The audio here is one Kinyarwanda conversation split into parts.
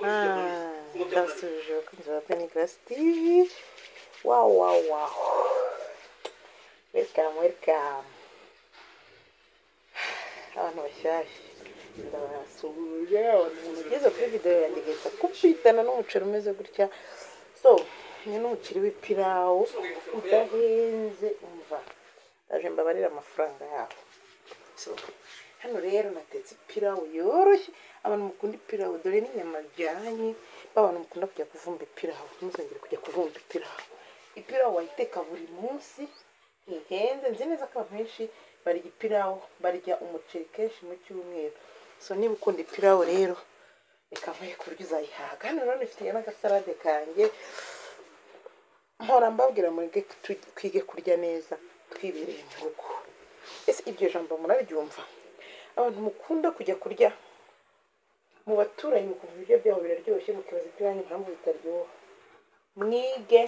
Ndabasubije abakunzi ba Penny Grace TV. Wow wow wow. Welcome welcome. Abantu bashyashya ndabasuhuje, umuntu ugeze kuri video yanjye agahita kupitana n'umuceri umeze gutya. So ni n'umuceri w'ipirawu udahenze, umva ndaje mbabarira amafaranga yabo. So hano rero natetse ipirawu yoroshye, abantu mukunda ipirawu dore n'inyama bijyanye, abantu mukunda kujya kuvumba ipirawu ntimuzongere kujya kuvumba ipirawu. Ipirawu wayiteka buri munsi ntihenze, nzi neza ko abantu benshi barya ipirawu, barya umuceri kenshi mu cyumweru. So niba ukunda ipirawu rero reka mbahe ku buryo uzayihaga. Hano rero nifitiye n'agasalade kanjye, mpora mbabwira mureke twige kurya neza twibereye mu rugo. Ese iryo jambo muraryumva? Abantu mukunda kujya kurya mu baturanyi mukumva ibiryo byabo biraryoshye, mukibaza iby'iwanyu impamvu bitaryoha. Mwige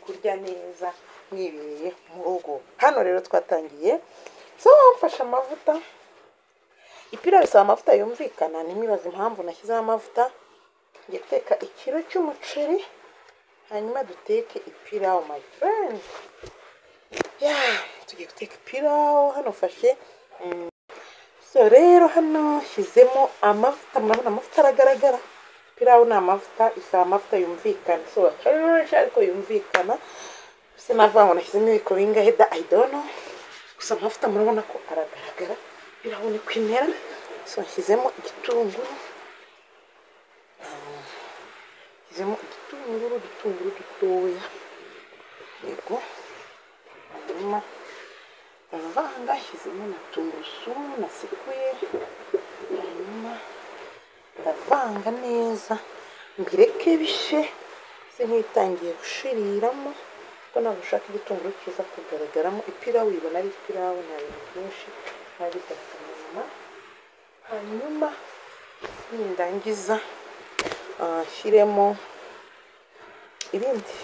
kurya neza mwibereye mu rugo. Hano rero twatangiye. So mfashe amavuta, ipirawu isaba amavuta yumvikana, ntimwibaze impamvu nashyizeho amavuta. Ngiye guteka ikiro cy'umuceri hanyuma duteke ipirawu my friend. Yeah, tugiye guteka ipirawu. Hano mfashe so rero hano shyizemo amavuta, murabona amavuta aragaragara. Ipirawu ni amavuta, isaba amavuta yumvikana. So ariko yumvikana, sinavuga ngo nashyizemo ibiko bingahe da, I don't know. Gusa amavuta murabona ko aragaragara, ipirawu ni kwimera. So nshyizemo igitunguru, nshyizemo igitunguru, udutunguru dutoya, yego. Hanyuma ndavanga, nshyizemo na tungurusumu nasekuye, hanyuma ndavanga neza mbireke bishe, se nk'itangiye gushiriramo, kuko ntabwo ushaka igitunguru kiza kugaragaramo. Ipirawu ibona ari ipirawu, nta bintu byinshi biba bigaragara inyuma. Hanyuma nindangiza nshyiremo ibindi.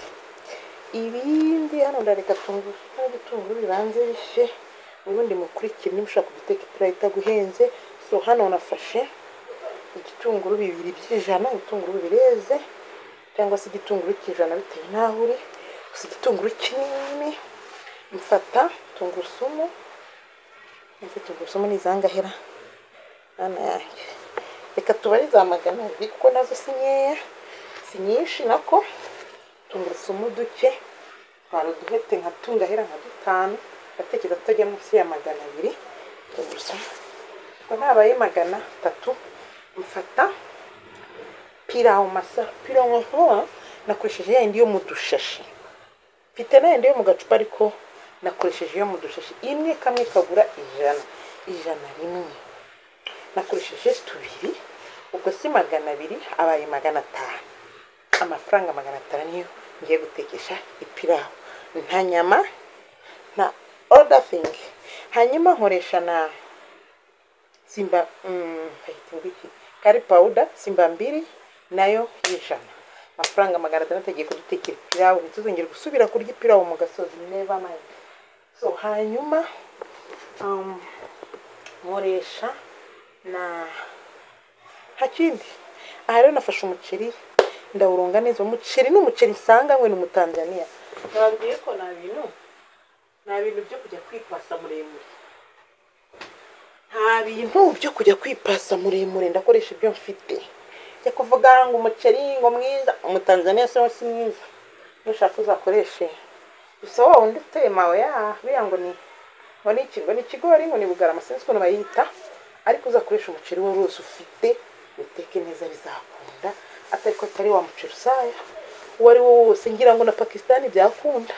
Hano ndareka tungurusumu n'ibitunguru bibanze bishe, ubundi mukurikire niba ushaka guteka ipirawu itaguhenze. So hano nafashe igitunguru 2 by'ijana, ibitunguru bireze cyangwa se igitunguru cy'ijana bitewe n'aho uri. Gusa igitunguru kinini, mfata tungurusumu, izi tungurusumu ni izangahera hano yanjye, reka tubare za 200 kuko nazo si nkeya, si nyinshi nako. Tungurusumu duke twari uduhete nka tungahera nka 5, ndatekereza tutajya munsi ya 200 tungurusumu, ubwo nabaye 300. Mfata pilau masala, pilau masala nakoresheje yindi yo mu dushashi, mfite n'ayindi yo mu gacupa ariko nakoresheje yo mu dushashi imwe, kamwe kagura 100, 101, nakoresheje 2, ubwo si 200 abaye 500. Amafaranga 500 niyo ngiye gutekesha ipirawu, nta nyama nta other thing. Hanyuma nkoresha na Simba curry powder Simba 2 nayo y'ijana, amafaranga 600 agiye kudutekera ipirawu. Ntituzongere gusubira kurya ipirawu mu gasozi, never mind. So hanyuma nkoresha na nta kindi. Aha rero nafashe umuceri ndawuronga neza. Umuceri ni umuceri nsanganywe ni umutanzania. Nababwiye ko nta bintu byo kujya kwipasa muremure, nta bintu byo kujya kwipasa muremure, ndakoresha ibyo mfite. Njya kuvuga ngo umuceri ngo mwiza, umutanzania se si mwiza, nushaka uzakoreshe gusa wa wundi uteye mawe ya biriya ngo ni iki, ngo ni ikigori, ngo ni bugarama, sinzi ukuntu bayita, ariko uzakoresha umuceri wo wose ufite uteke neza bizakunda, atari ko atari wa muceri usaya uwo ari wo wose. Ngira ngo na Pakistan byakunda,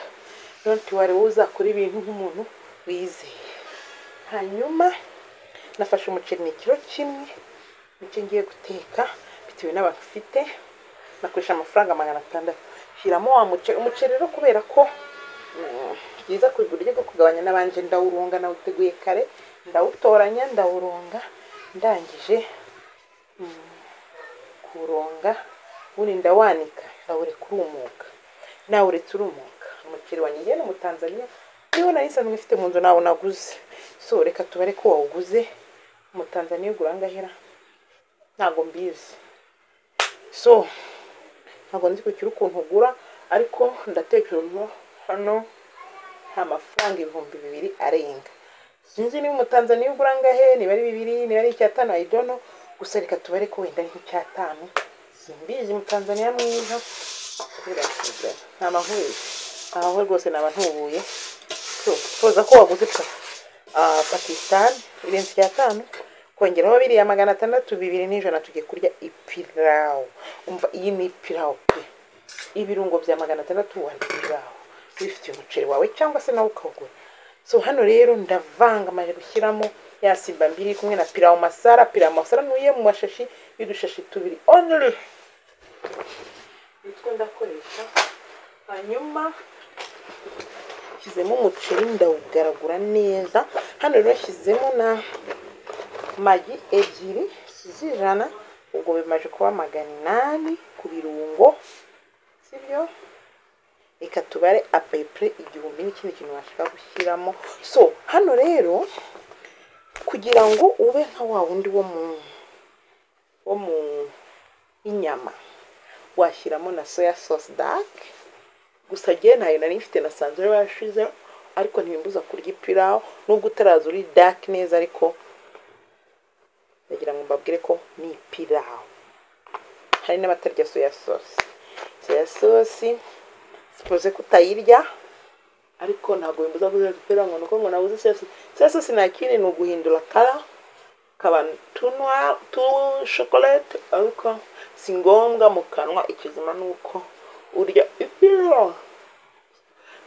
don't worry, wowe uzakora ibintu nk'umuntu wizeye. Hanyuma nafashe umuceri ni ikiro kimwe nicyo ngiye guteka bitewe n'abantu ufite, nakoresha amafaranga 600. Shyiramo wa muceri. Umuceri rero kubera ko byiza kubigura uburyo bwo kugabanya, nabanje ndawurunga, nawuteguye kare, ndawutoranya, ndawuronga, ndangije kuwuronga ubundi ndawanika, ndawureka urumuka. Nawuretse urumuka umuceri wanjye ngiye no mu Tanzania niwo nari nsanzwe mfite mu nzu, nawo naguze. So reka tubare ko wawuguze mu Tanzania ugura angahera, ntago mbizi. So ntabwo nzi ku kiro ukuntu ugura, ariko ndatekereza hano nta mafaranga 2000 arenga. Sinzi niba umutanzaniya ugura angahe, niba ari 2, niba ari 5, I don't know. Gusa reka tubare ko wenda ari nk'icyatanu, simbizi. Umutanzaniya mwiza nta mankubeshye aho rwose naba ntubuye. So toza ko waguze Pakistan irenze 5, kongeraho biriya 600, 2,100, tugiye kurya ipirawu. Umva, iyi ni ipirawu pe. Ibirungo bya 600 warya ipirawu wifitiye umuceri wawe cyangwa se nawe ukawugura. So hano rero ndavanga, maze gushyiramo ya Simba mbiri kumwe na pilau masala. Pilau masala nuye mu mashashi y'udushashi 2 only, nitwo ndakoresha. Hanyuma shyizemo umuceri ndawugaragura neza. Hano rero shyizemo na magi 2 z'ijana, ubwo bimaze kuba 800 ku birungo, sibyo? Reka tubare apepre 1000 n'ikindi kintu washaka gushyiramo. So hano rero kugira ngo ube nka wa wundi wo mu inyama, washyiramo na soya sauce dark. Gusa jye ntayo nari mfite, nasanze bashize, ariko ntibimbuza kurya ipirawu nubwo utaraza uri dark neza, ariko ndagira ngo mbabwire ko ni ipirawu. Hari n'abatarya soya sauce. Soya sauce suppose kutayirya, ariko ntabwo bimbuza kurya ipirawu ngo nuko ngo nabuze soya sauce. Soya sauce nta kindi, ni uguhindura kala kaba tunwa tu chocolate, ariko si ngombwa mu kanwa. Ikizima ni uko urya ipirawu.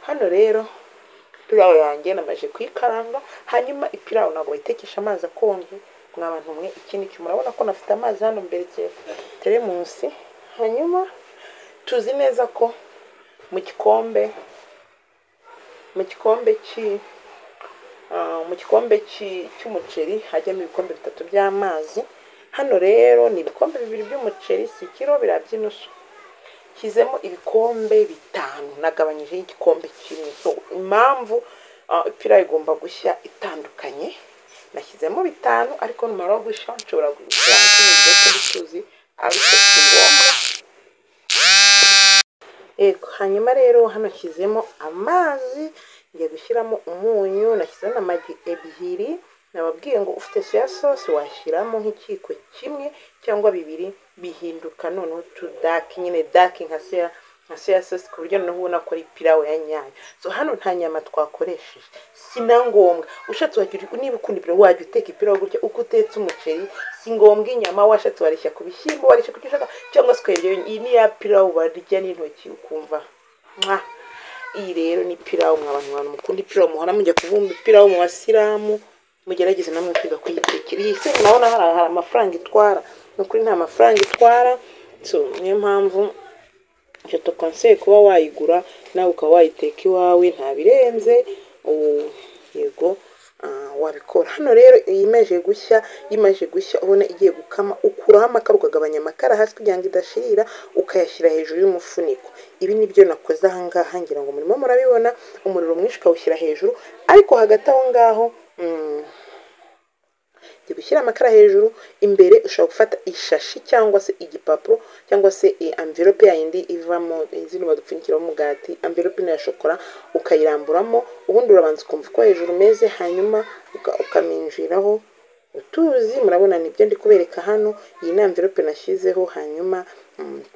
Hano rero ipirawu yanjye namaze kuyikaranga. Hanyuma ipirawu ntabwo bayitekesha amazi akonje mwa bantu mwe. Ikindi kintu murabona ko nafite amazi hano mbere teremusi. Hanyuma tuzi neza ko mu gikombe cy'umuceri hajyamo ibikombe 3 by'amazi. Hano rero ni ibikombe 2 by'umuceri, si kiro birabye inusu. Shyizemo ibikombe 5, nagabanyije igikombe kimwe. So impamvu ipirawu igomba gushya itandukanye, nashyizemo 5, ariko numara gushya nshobora gushyiramo utundi tuzi, ariko si ngombwa. Yego, hanyuma rero hano nshyizemo amazi, ngiye gushyiramo umunyu, nashyizemo amagi 2. Nababwiye ngo ufite soya sauce washyiramo nk'ikiko kimwe cyangwa 2, bihinduka noneho tu dark nyine, dark nka soya sauce, ku buryo noneho ubona ko ari ipirawu ya nyayo. So hano nta nyama twakoresheje, si na ngombwa. Ushatse wajya, niba ukunda ipirawu wajya uteka ipirawu gutya uko utetse umuceri, si ngombwa inyama. Washatse warishya ku bishyimbo, warishya ku cyo ushaka, cyangwa se ukayirya. Iyi ni ya pirawu barya n'intoki ukumva mwa. Iyi rero ni pirawu mwa bantu mukunda ipirawu, muhora mujya kuvumba ipirawu mu basilamu, mugerageze namwe kwiga kuyitekera. Iyi se murabona hari amafaranga itwara, ni ukuri nta mafaranga itwara. So niyo mpamvu je te conseille kuba wayigura nawe ukaba wayiteka iwawe, nta birenze. Yego wabikora. Hano rero imaze gushya ubona igiye gukama, ukuraho amakara ukagabanya amakara hasi kugira ngo idashirira, ukayashyira hejuru y'umufuniko. Ibi nibyo nakoze aha ngaha, ngira ngo murimo murabibona. Umuriro mwinshi ukawushyira hejuru, ariko hagati aho ngaho gushyira amakara hejuru. Imbere ushobora gufata ishashi cyangwa se igipapuro cyangwa se envelope yindi ivamo zino badupfunyikiramo umugati, envelope ya shokora, ukayiramburamo. Ubundi urabanza ukumva uko hejuru umeze, hanyuma ukaminjiraho utuzi. Murabona nibyo ndi kubereka hano. Iyi ni envelope nashyizeho, hanyuma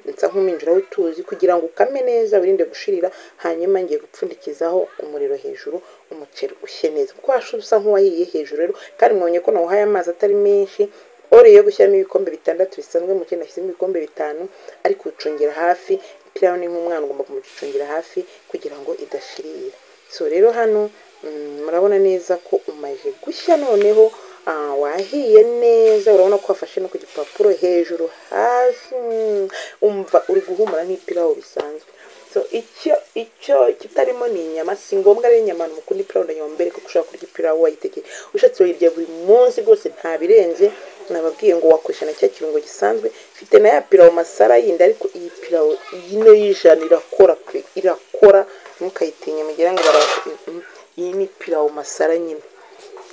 nsa nkuminjiraho utuzi kugira ngo ukame neza wirinde gushirira. Hanyuma ngiye gupfundikizaho umuriro hejuru, umuceri ushye neza, kuko usa nk'uwahiye hejuru rero. Kandi mwabonye ko nawuhaye amazi atari menshi. Ore yo gushyiramo ibikombe 6 bisanzwe, mu kindi nashyizemo ibikombe 5, ariko ucungira hafi. Ipirawu ni nk'umwana, ugomba kumucungira hafi kugira ngo idashirira. So rero hano murabona neza ko umaze gushya, noneho wahiye neza. Urabona ko wafashe no ku gipapuro hejuru hasi, umva uri guhumura nk'ipirawu bisanzwe. So icyo kitarimo ni inyama, si ngombwa rero inyama. Mukunda ipirawu ndanywa mbere, kuko ushobora kurya ipirawu wayitekeye, ushatse wayirya buri munsi rwose nta birenze. Nababwiye ngo wakoresha na cya kirungo gisanzwe. Mfite na ya pilau masala yindi, ariko iyi pilau yino y'ijana irakora pe, irakora, ntukayitinye mugira ngo iyi ni pilau masala nyine.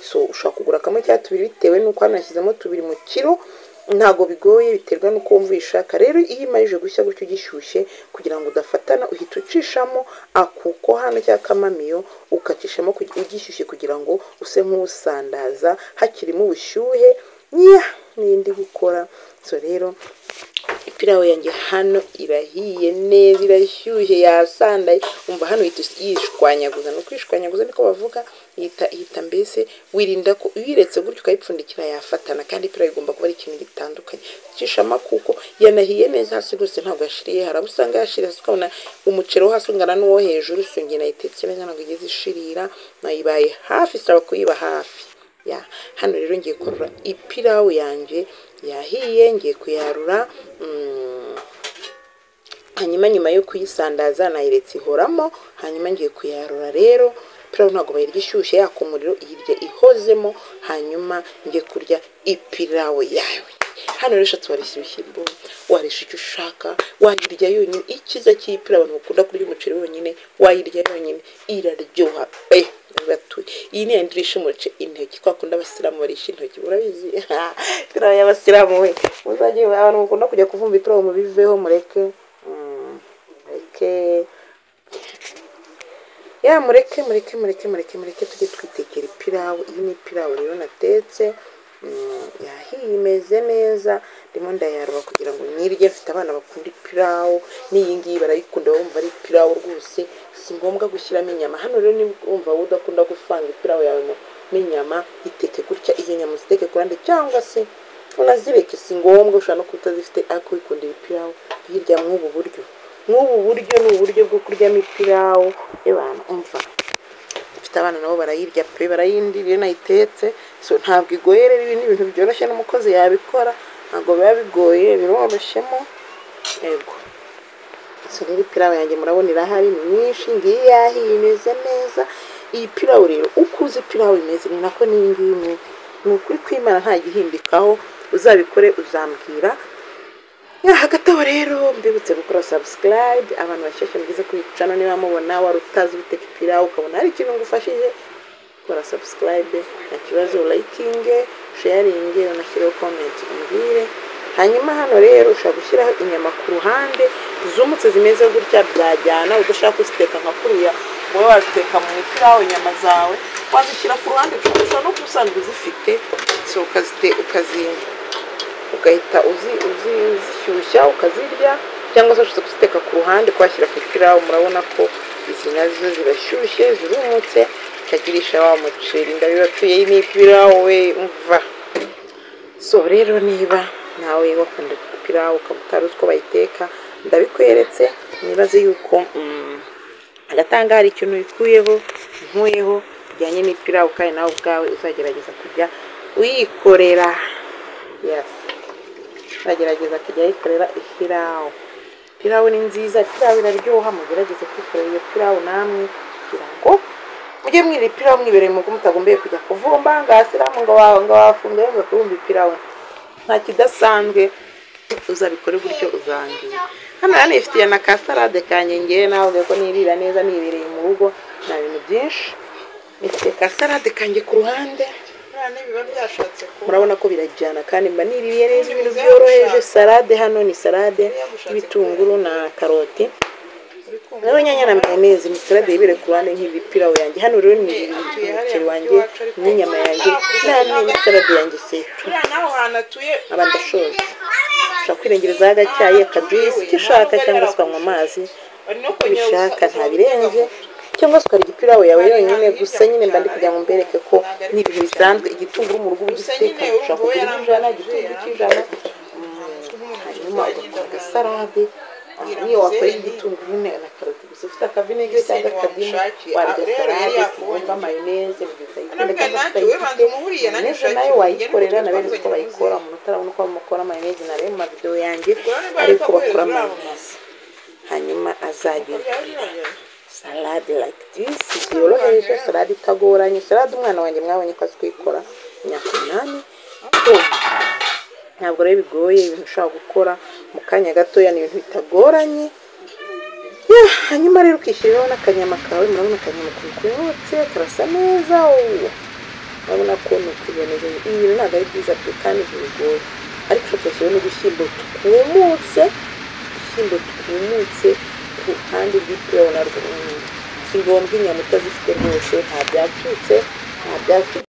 So ushobora kugura kamwe cyangwa tubiri bitewe n'uko hano nashyizemo tubiri mu kiro. Ntago bigoye, biterwa n'uko wumva uyishaka. Rero iyo imarije gushya gutyo gishyushye, kugira ngo udafatana, uhita ucishamo akuko hano cyangwa akamamiyo, ukacishamo ugishyushye kugira ngo use nk'usandaza hakirimo ubushyuhe. N'indi gukora. So rero ipirawu yanjye hano irahiye neza, irashyushye, yasandaye. Umva hano ihita yishwanyaguza, ni ukwishwanyaguza niko bavuga, ihita mbese wirinda ko uyiretse gutyo ukayipfundikira yafatana, kandi ipirawu igomba kuba ari ikintu gitandukanye. Cishamo kuko yanahiye neza hasi rwose, ntabwo yashiriye. Hari abo usanga yashiriye hasi ukabona umuceri wo hasi ungana n'uwo hejuru. So njye nayitetse neza, ntabwo igeze ishirira, nayibaye hafi, isaba kuyiba hafi. Ya hano rero ngiye kurura ipirawu yanjye yahiye, ngiye kuyarura. Hanyuma nyuma yo kuyisandaza nayiretse ihoramo, hanyuma ngiye kuyarura. Rero ipirawu ntabwo bayirya ishyushye yaka umuriro, iyirya ihozemo. Hanyuma ngiye kurya ipirawu yawe. Hano rero ushatse warisha ibishyimbo, warisha icyo ushaka, wayirya yonyine. Icyiza cy'ipirawu, abantu bakunda kurya umuceri wonyine, wayirya yonyine iraryoha pe. Iyi ni yandi irisha umuceri intoki, kwa kundi abasilamu barisha intoki, urabizi ipirawu y'abasilamu we. Muzajye abantu mukunda kujya kuvumba ipirawu mubiveho, mureke ya mureke mureke mureke mureke mureke tujye twitekera ipirawu. Iyi ni ipirawu rero natetse, yahiye imeze neza, ndimo ndayarura kugira ngo nyirye. Mfite abana bakunda ipirawu, n'iyi ngiyi barayikunda, bumva ari ipirawu rwose, si ngombwa gushyiramo inyama. Hano rero niba wumva wowe udakunda guvanga ipirawu yawe n'inyama, iteke gutya, izo nyama uziteke ku ruhande cyangwa se unazireke, si ngombwa, ushobora no kuba utazifite ariko wikundira ipirawu uyirya mw'ubu buryo. Nk'ubu buryo ni uburyo bwo kuryamo ipirawu. Ebana umva, mfite abana nabo barayirya pe, barayindira iyo nayitetse. So ntabwo igoye rero, ibi ni ibintu byoroshye n'umukozi yabikora, ntabwo biba bigoye, biroroshyemo. Yego. So rero ipirawu yanjye murabona irahari, ni nyinshi, ngiyi yahiye imeze neza. Iyi pirawu rero uko uzi ipirawu imeze ni nako n'iyi ngiyi imeze, ni ukuri kw'Imana nta gihindikaho, uzabikore uzambwira. Hagati aho rero mbibutse gukora subscribe, abantu bashyashya mugeze kuri channel, niba mubona wari utazi guteka ipirawu ukabona hari ikintu ngufashije, kora subscribe, nta kibazo, likinge, sharinge, unashyireho comment umbwire. Hanyuma hano rero ushobora gushyiraho inyama ku ruhande zumutse zimeze gutya, byajyana. Udashaka kuziteka nka kuriya wowe waziteka mu ipirawu, inyama zawe wazishyira ku ruhande, ushobora no kuba usanzwe uzifite, so ugahita uzishyushya ukazirya, cyangwa se ushobora kuziteka ku ruhande kwashyira ku ipirawu. Murabona ko izi nazo zirashyushye, zirumutse, ukagirisha wa muceri. Ndabibatuye, iyi ni ipirawu we, umva. So rero niba nawe wakunda ipirawu ukaba utari uzi uko bayiteka, ndabikweretse. Nibaze yuko agatanga hari ikintu bikuyeho nkuyeho bijyanye n'ipirawu, kandi nawe ubwawe uzagerageza kujya uyikorera. Yes, uzagerageza kujya uyikorera ipirawu. Ipirawu ni nziza, ipirawu iraryoha, mugerageze kwikorera iyo pirawu namwe, kugira ngo mujye mwirira ipirawu mwibereye mu rugo, mutagombeye kujya kuvumba ngo abasilamu ngo bafunge ngo kubumba ipirawu. Nta kidasanzwe, uzabikore gutyo uzangira. Hano rero nifitiye na ka salade kanjye, ngewe nawe ko nirira neza nibereye mu rugo, nta bintu byinshi. Nifitiye ka salade kanjye ku ruhande, murabona ko birajyana kandi mba niririye neza ibintu byoroheje. Salade hano ni salade y'ibitunguru na karoti n'inyanya na mayoneze, ni salade yibere ku ruhande nk'ibipirawu yanjye. Hano rero ni umuceri wanjye n'inyama yanjye na salade yanjye setu. Aba ndashoje. Ushobora kwirengerezaho agacyayi, akajuisi, icyo ushaka, cyangwa se ukanywa amazi ubishaka, nta birenze, cyangwa se ukarya ipirawu yawe yonyine. Gusa nyine mba ndi kugira ngo mbereke ko ni ibintu bisanzwe. Igitunguru mu rugo ugiteka, ushobora kugura ijana, igitunguru cy'ijana, hanyuma ugakora agasalade. Niyo wakora igitunguru na karoti gusa, ufite akavinegere cyangwa akadimu, warya salade, si mayoneze mu gihe utayikunda cyangwa se utayifite. Mayoneze nayo wayikorera, naberetse uko bayikora, umuntu utarabona uko bamukora mayoneze nabe mu mavideo yanjye, ariko bakora mayoneze. Hanyuma azajya salade like this, yoroheje, salade itagoranye. Salade umwana wanjye mwabonye ko azi kuyikora, imyaka 8. Ntabwo rero bigoye, ibintu ushobora gukora mu kanya gatoya, ni ibintu bitagoranye. Hanyuma rero ukishyiriraho n'akanyama kawe. Murabona akanyama ukuntu kumutse, karasa neza, urabona ko ni ukwiboneza. Ibi bintu ntabwo ari byiza pe, kandi ntibigoye. Ariko ushatse washyiraho n'udushyimbo twumutse, udushyimbo twumutse ku ruhande rw'ipirawu narwo. Si ngombwa inyama utazifite rwose, nta byacitse, nta byacitse.